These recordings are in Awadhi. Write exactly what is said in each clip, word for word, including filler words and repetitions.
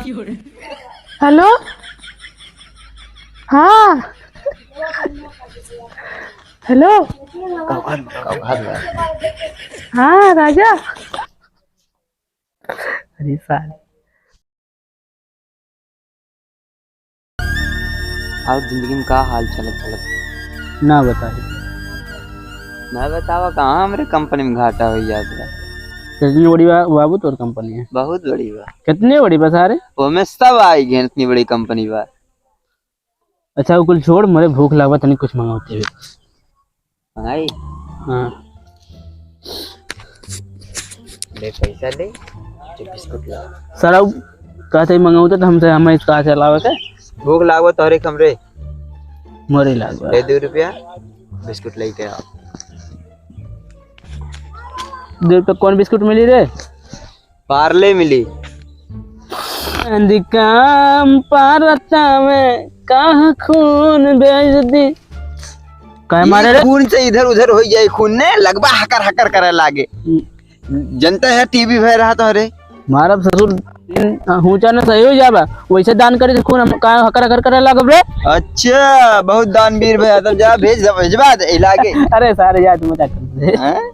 हेलो। हाँ। हेलो। हाँ राजा। अरे साले। और जिंदगी में का हाल चलत चलत? ना बताई। ना बतावा, कहाँ हमरे कंपनी में घाटा होइ जात बा। कितनी बड़ी बा बाबू तोर कंपनी है? बहुत बड़ी बा। कितनी बड़ी बा सारे? ओमे सब आई गए, इतनी बड़ी कंपनी बा। अच्छा, वो कुल छोड़, मोरे भूख लागबा, तनी कुछ मंगावते हुए। मंगाई? हाँ। ले पैसा ले, जो बिस्कुट ला। सारा उ कहते ही मंगावते तो हमसे, हमें कहाँ से लावे के? भूख लागबा तोहरे कमरे। मोरे लागबा। ले दो रुपया, बिस्कुट लेके आओ। दो रुपया कौन बिस्कुट मिली रे? पार्ले मिली। अंधी काम पारता में कहाँ खून बेच दी। काहे ई मारे रे? खून से इधर उधर होइ जाए, खून ने लगबा हकर हकर करे लागे। हम्म। जनता है टीबी भय रहा तो रे। मारब ससुर, हुचा न सही होइ जाबा। वैसे दान करे से खून हम का हकर हकर करे लागब रे? अच्छा, बहुत दानवीर भय, तब जा भेज, भेजवा दे इलाके। अरे सारे जा, तू मजाक करते हैं। हैं?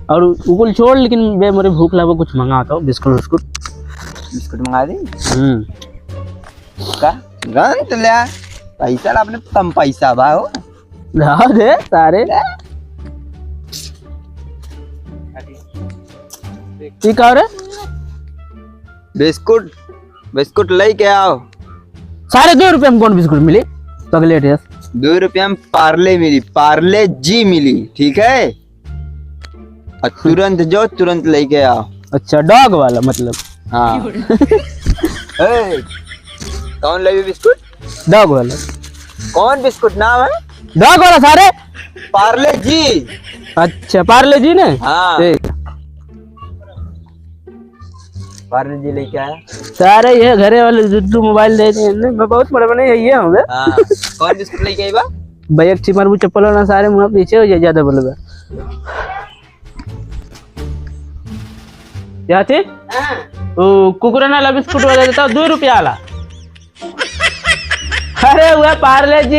और उ कुल छोड़, लेकिन बे मोरे भूख लागो, कुछ मंगा तो बिस्कुट उस्कुट। बिस्कुट मंगा दे। हम्म। का? गंत ले आ। पैसा ला अपने कम पैसा बा हो। रहा दे सारे। ले। ई का रे? बिस्कुट, बिस्कुट लेके आओ। सारे दो रुपया में कौन बिस्कुट मिली? पगलेट है। दो रुपया में पार्ले मिली, पार्ले जी मिली, ठीक है? और तुरंत जो, तुरंत लेके आओ। अच्छा, डॉग वाला मतलब? हाँ। ए, कौन लेबी बिस्कुट? डॉग वाला। कौन बिस्कुट नाम है? डॉग वाला सारे। पार्ले जी। अच्छा, पार्ले जी ने? हाँ। ठीक। पार्ले जी लेके आया। सारे ये घरे वाले जुद्दू मोबाइल दे दिए ने, मैं बहुत बड़े बने ये हूँ बे। हाँ, कौन बिस्कुट लेके आई बा? भैया, एक चिमर वो चप्पल वाला सारे मुँह पीछे हो जाए, ज्यादा बोले बे। क्या थे? हाँ। वो कुकुरन वाला बिस्कुट वाला देता हूँ, दो रुपया वाला। अरे, वह पार्ले जी।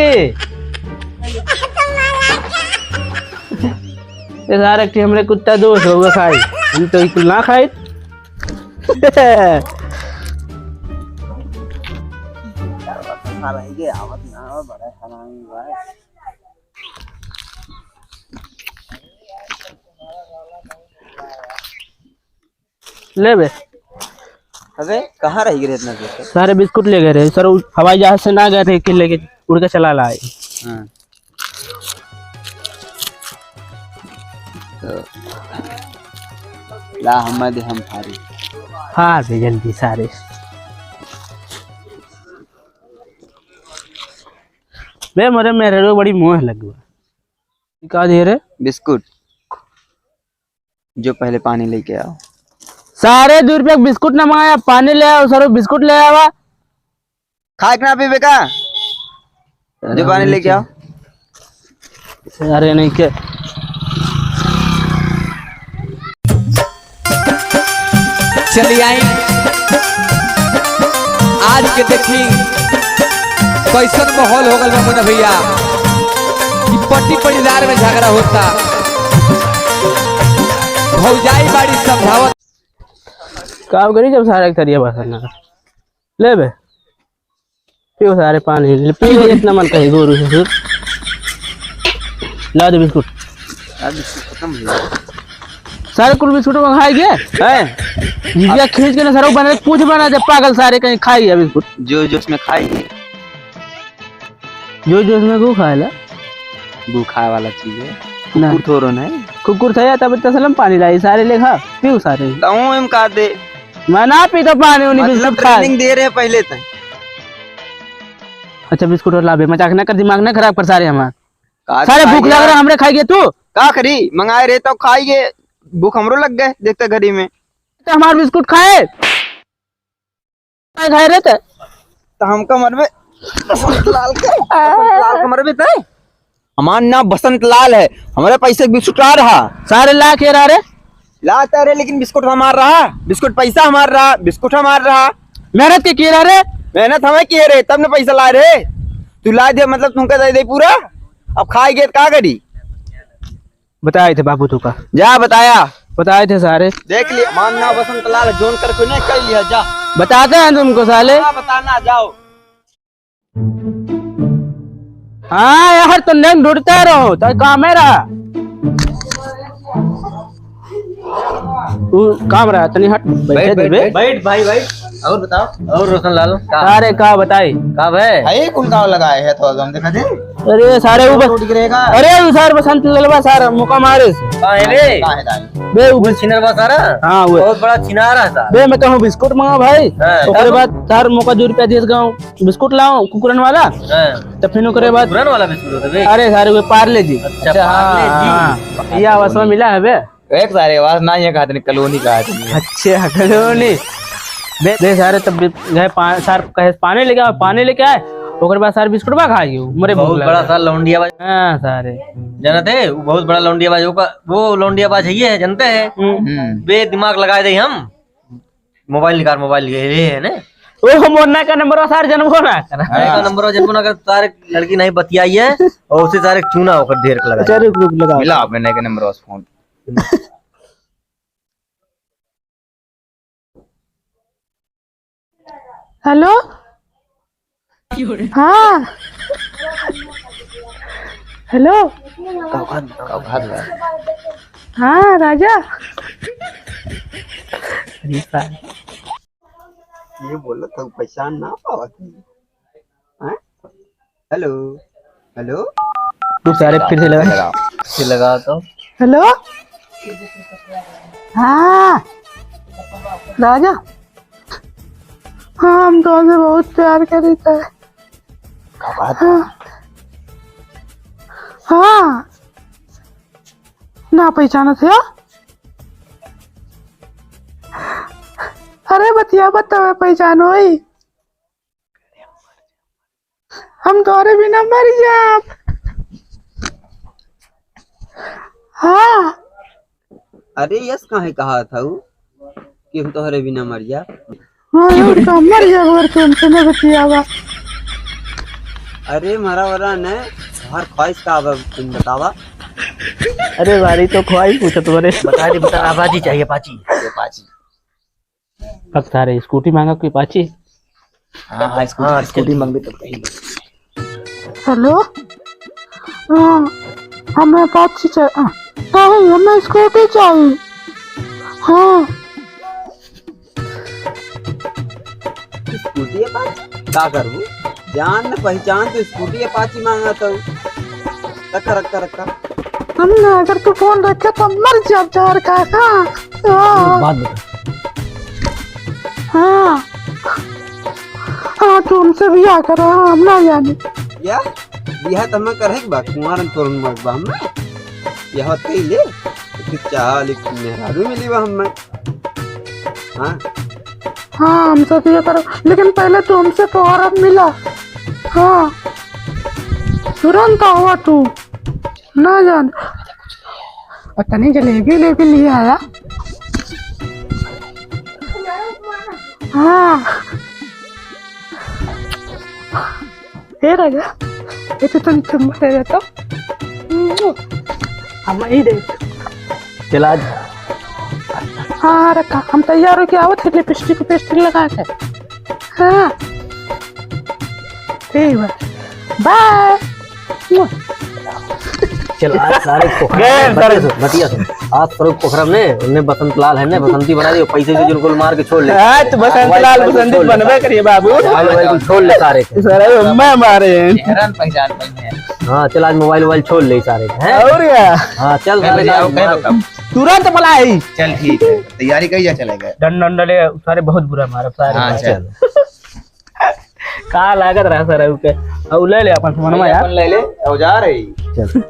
ये सारे कि हमरे कुत्ता दोस्त हो, वह खाई। हम तो इकुल ना खाई। ले बे। अबे, कहाँ रह गए इतना देर तक? सारे बिस्कुट ले गए रहे सर, उ हवाई जहाज से ना गए रहे कि लेके उड़ के चला लाए। हाँ। तो ला, हम दे, हम फारी। हाँ बे, जल्दी सारे। बे, मोरे मेहरारू बड़ी मोह लग गवा। का दे रे? बिस्कुट। जो पहले पानी लेके आओ। सारे दो रुपया के बिस्कुट ना मंगाया, पानी ले आओ, सर बिस्कुट ले आवा। खाए के ना पीबे का? जो पानी लेके आओ। अरे नहीं के। चली आई, आज के देखी कैसन माहौल हो गल बा मुन्ना भैया, कि पट्टी पटीदार में झगड़ा होता, भौजाई बाड़ी समझावत। का करी जब सारा एक थरिया बासन ना लेबे? पियो सारे पानी, ले पी ले, इतना मन कहे गोरू से। ला दे बिस्कुट। यार, बिस्कुट खत्म हो गया। सारे कुल बिस्कुट में खाई गए? हैं? जिया खींच के ना सारे बना, पूछ बना दे, पागल सारे कहीं खाई है बिस्कुट। जो, जो उसमें खाई है। जो, जो उसमें गू खाए ला। गू खाए वाला चीज है। ना। कुकुर थोड़ो ना है। कुकुर था या तब तसलम पानी लाई, सारे ले खा, पीऊ सारे। तऊ एम का दे? मैं ना पीता पानी उनी मतलब बिस्कुट खा। Training दे रहे हैं पहले तक। अच्छा, बिस्कुट और लाबे, मजाक ना कर, दिमाग ना खराब कर सारे हमार। का सारे खाई भूख लग गया? रहा, हमरे खाई गए तू? का करी? मंगाए रहे तो खाई गए, भूख हमरो लग गए, देखते घड़ी में। तो हमार बिस्कुट खाए। काय खाए रे ते? तो हमका मरबे, बसंत लाल के, बसंत लाल के मरबे ते? हमार नाम बसंत लाल है, हमारे पैसे बिस्कुट आ रहा। सारे ला के रहा रे? लाता रे, लेकिन बिस्कुट हमार रहा, बिस्कुट पैसा हमार रहा, बिस्कुट हमार रहा। मेहनत के किए रहा रे? मेहनत हमें किए रे, तब न पैसा लाए रे। तू लाए दे, मतलब तुमका दे दे पूरा, अब खाए गए तो का करी? बताए थे बाबू तू का। जा बताया। बताए थे सारे। देख लिया, मानना बसंत लाल जोन करके नहीं कर लिया, जा। बताते हैं तुमको साले। हाँ, बताना, जाओ। हाँ यार, तुम दिन ढूंढते रहो, तो काम है रहा। तू काम रहा, तनी हट, बैठे बैठ, दे बैठ, बे। बैठ। बैठ भाई, बैठ। और बताओ, और रोशन लाल, का? अरे, का बताई? का बे? भाई, कुल का लगाए है तो हम देखा दे। अरे, सारे ऊपर टूट गिरेगा। अरे, उ सार बसंत ललवा सार मुका मारे से। का है रे? का है, का है? बे, उ वो छिनर बा सारा? हाँ, वो। बहुत बड़ा छिनार है सारा। बे, मैं कहूँ बिस्कुट मंगा भाई। हाँ, ओकरे तब? बाद सार मुका दू रुपया दिए गाँव। बिस्कुट लाओ कुकुरन वाला। हाँ। तो फिर ओकरे बाद कुकुरन वाला बिस्कुट होता बे? अरे सारे वो पार्ले जी। अच्छा, अच्छा, हाँ, पार्ले जी। हाँ। ये आवाज में मिला है बे। एक सारे आवाज ना ये कहा तनी कॉलोनी कहा तनी। अच्छा, कॉलोनी। बे, बे सारे तब बे गए पा-, सार कहे पानी लेके आओ, पानी लेके आए। ओकर बाद सार बिस्कुट बा खा गयो। मरे भूख बहुत लगा। बड़ा सार लौंडिया बाज। हाँ सारे। जानते हैं, वो बहुत बड़ा लौंडिया बाज, वो का-, वो लौंडिया बाज है ये है, जानते हैं? हम्म। हम्म। बे दिमाग लगाए दे हम। मोबाइल निकाल, मोबाइल ये, ये है ना? ओ, हम ओन्ना का नंबर सार जनबो ना कर। हाँ। का नंबर जनबो ना कर, सारे लड़की नहीं बतियाई है और उसे सारे चूना होकर ढेर लगा। अच्छा, रुक, रुक, लगा। मिला आपने नए के नंबर फोन। हेलो? हाँ। हेलो। का बात, का बात बा? हाँ, राजा। अरे साहब। ये बोला तो पहचान ना पावत है। हाँ? हेलो, हेलो। तू सारे फिर से लगा। लगा। फिर लगा तो। हेलो? हाँ, राजा। हाँ, हम तोहसे बहुत प्यार करीत है। का बात? हाँ। हाँ। ना पहचानत है? अरे बतिया, बतावे पहचान होई। हम तोहरे बिना मर जाब। हाँ। अरे यस, काहे कहा था उ कि हम तोहरे बिना मर जाब? हाँ, और का मर जाब अगर तुमसे न बतियावा। अरे मरा वरा ने, तोहार ख्वाहिश का बा, तुम बतावा। अरे भारी तो ख्वाहिश पूछत बरे। बता दे, बता, अपाची चाहिए, अपाची। अपाची। पक सारे स्कूटी मांगा कोई पाची। हाँ, हाँ, स्कूटी, हाँ, स्कूटी चल। मांगबे तो कहीं। हेलो? हाँ, हमें पाची चाहिए। हाँ, नहीं, हमें स्कूटी चाहिए। हाँ। स्कूटी अपाची? का करबू? जान न पहचान तो स्कूटी अपाची मांगा तो। रखा, रखा, रखा। हम ना, अगर तू फोन रखे तो मर जाब जहर खा, हाँ। हाँ। बात बता। हाँ। हाँ, तू हमसे बियाह कर, हाँ, हम ना जाने। या? बियाह तो हम करे के बा, कुंवार हम तोर मत बा हम। बियाह कई ले, फिर चाह लिख मेहरारू मिली बा हम। हाँ। हाँ, हमसे बियाह करो, लेकिन पहले तू हमसे तोहरा मिला। हाँ। तुरंत आवा तू। ना जान। और तनी जलेबी लेबी लिए आया। हाँ। हे राजा, ये तो तनी चुम्मा दे दे तो। हम ही दे। चल आज। हाँ, रखा। हम तैयार होके आवत है, लिपस्टिक, लिपस्टिक लगा के। हाँ। ठीक बा। बाय। चल, आज सारे पोखरा गए में, बतिया सर। सुन, बतिया सुन। आज सारे पोखरा में, उन्हें बसंत लाल है ना, बसंती बना दियो, पैसे से जुलकुल मार के छोड़ ले। हाँ, तो बसंत मोबाइल लाल, मोबाइल बसंती छोड़ ले बनबे सारे। करिए बाबू। मोबाइल मोबाइल कुल छोड़ ले सारे के। सारे मैं मारे हैं। चेहरा न पहचान पाई है। हाँ, चल, आज मोबाइल वोबाइल छोड़ ले सारे के, हैं? और क्या? हाँ, चल, कह सारे बताओ, सारे कह मार। बताओ। तुरंत बुलाई। चल, ठीक है, तैयारी कही जा, चलेगा। डंडा, डंडा ले, सारे बहुत बुरा मारा, सारे हाँ, मारा। चल। का लागत रहा सर, ओके। अब ले ले अपन सामान में यार। अपन ले ले, औजार है। चल।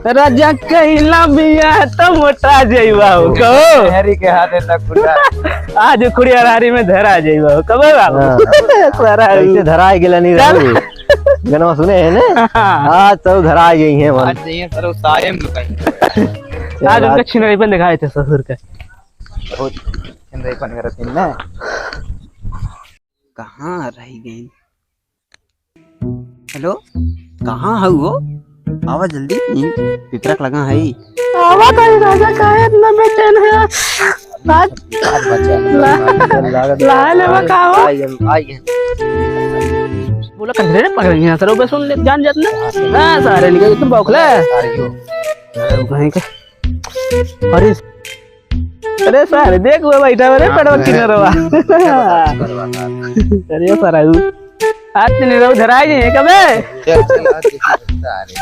राजा कहिला बिया त मोटा जइबा हो, कहो। हरी के हाथे तक कुटा। आज खुड़िया हारी में धरा जइबा हो, कबे बाबू? हाँ। सारा कैसे धरा गेला नहीं चल। रहू? गनवा सुने है ने? हाँ। आज तो धरा गई है मन। आज नहीं है सर, वो सारे में दुकान। आज उनका छिनराईपन दिखाए थे ससुर का। बहुत छिनराईपन करत हैं ना। कहाँ रह गई? हेलो, कहाँ हऊ हो? आवा जल्दी, इन पिपरा के लगा है। आवा तो राजा, काहे इतना बेचैन है? आज ला-, लाए लेवा का हो? आई गए, आई गए। बोला, "कहीं रे पकड़ गया, सर, वो सुन ले, जान जात ना।" हाँ, सारे निकल, तुम बौखला। सारे हो। कहीं का? अरे, अरे सारे, देख वो बैठा, अरे हाँ, पेड़वा मैं किनारवा। अरे सारा, आज छिनरऊ धराई है कबे? चल, चल, आज देखिए, सारे।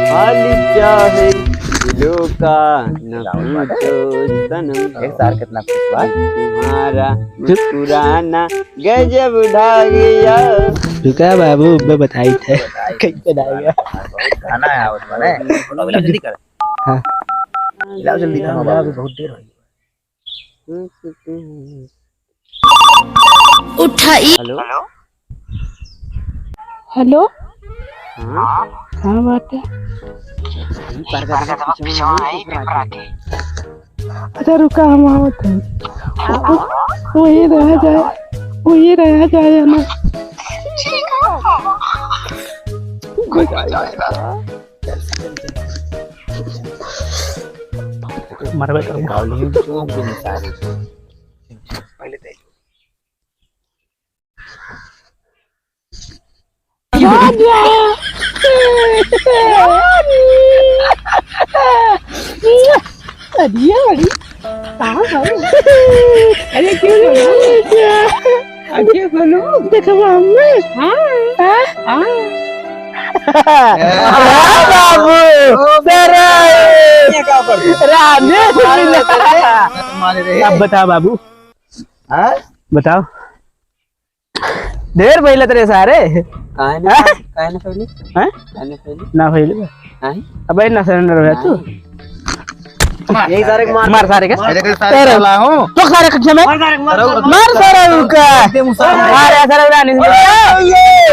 हाल क्या है दिलों का, न पूछो सनम। एक सार कितना खुश बा। तुम्हारा मुस्कुराना गजब ढा गया। रुका बाबू, मैं बताई थे। कैसे ढा गया? बहुत गाना है आवत बने। अगला जल्दी कर। हाँ। लाओ जल्दी कर, बाबू, बहुत देर हो गई। उठाई। हेलो। हेलो। हाँ। हाँ, बात है। अच्छा, रुका, हम आवत हैं। वही रह जाए, वही रह जाए ना। मरबे करूँगा। पहले दे। अरे, अरे, कहाँ है? अरे, क्यों रो रहा है? अच्छा, बोलो। देखो, मम्मी। हाँ। हाँ? हाँ। हाँ, बाबू। ओ, तेरा ये क्या कर दिया? राधे मारे कृष्णा। रे, मारे रे। अब बता, बाबू। हाँ? बताओ। ढेर भइले तेरे सारे। काहे ना, हाँ? काहे ना पहले? हाँ? काहे ना पहले? ना भइले। नहीं। अबे ना surrender हो जा तू। नहीं। यही सारे को मार। मार सारे के। मार सारे के। सारे हूँ। तो सारे कच्चे में। मार सारे को, मार, मार, मार सारे को। दे मुसलमान। मार यार सारे रानी से।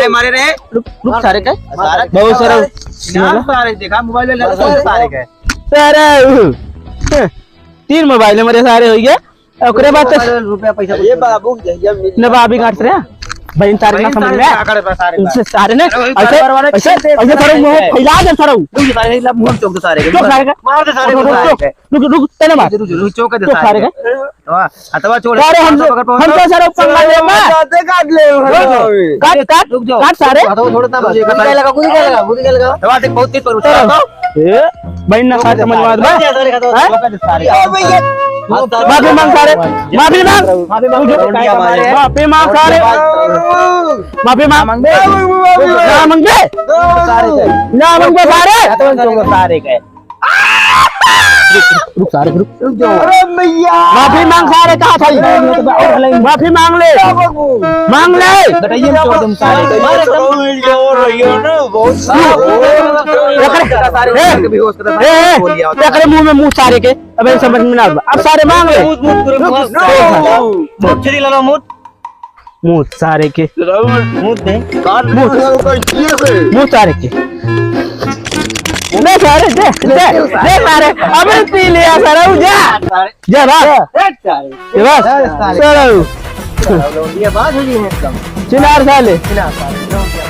ए, मारे रे। रुक, रुक सारे के। सारे बहुत सारा। नाम सारे देखा, mobile ले ले, सारे के। सारे। तीन mobile है मेरे सारे हो गए। ओकरे बाद तो अरे रुपया पैसा ये बाबू, जहिया मिल नवाबी घाट से रे। बहन तारीख ना बहन समझ तारीख में। ना करे बा सारे बा। इनसे सारे ने अरे वही ऐसे, बार बार वाले ऐसे, खेलते ऐसे हैं, सारे मुंह ऐसे। फैला दे सारे। तू सारे ला मुंह चौक दे सारे के। चुप सारे के। मार दे सारे को, रुक, सारे रुक, के। रुक, रुक, तेरे मार। रुक, रुक, चौक दे चुप सारे सारे के। के। वाह, हथवा छोड़। सारे हम, पकड़, पकड़, हम पकड़। तो सारे पंगा ले बा। जाते काट ले, रुक। काट, काट, रुक जाओ। काट सारे। हथवा छोड़ ना, रुक, रुक, रुक। लगा, कूद के लगा, कूद के लगा। हथवा देख, बहुत तेज पर उठा तो। ए, बहन ना खाते मजवाद बा। हैं? माफी मांग सारे, माफी मांग। माफी मांग। माफी मांग सारे। माफी मांग। ना मांगबे। ना मांगबे सारे। रुक, रुक सारे, रुक। अरे भैया। माफी मांग सारे, कहा था? माफी मांग ले। मांग ले। बताइए, छोड़ दम सारे। एकरे, ए, ए, एकरे मुंह में मुंह सारे के, अब ये समझ में ना आवा। अब सारे मांग ले। मुंह, मुंह, पूरा मुंह, मुंह, मुंह, मुंह, मुंह सारे के। मुंह दे। मुंह, मुंह सारे के। दे सारे, दे, दे, दे सारे। अबे पी लिया सारे, जा। जा ना। ए, सारे। ये बस। ए, सारे। चलो। ये बात हुई है एकदम। चिनार साले। चिनार साले।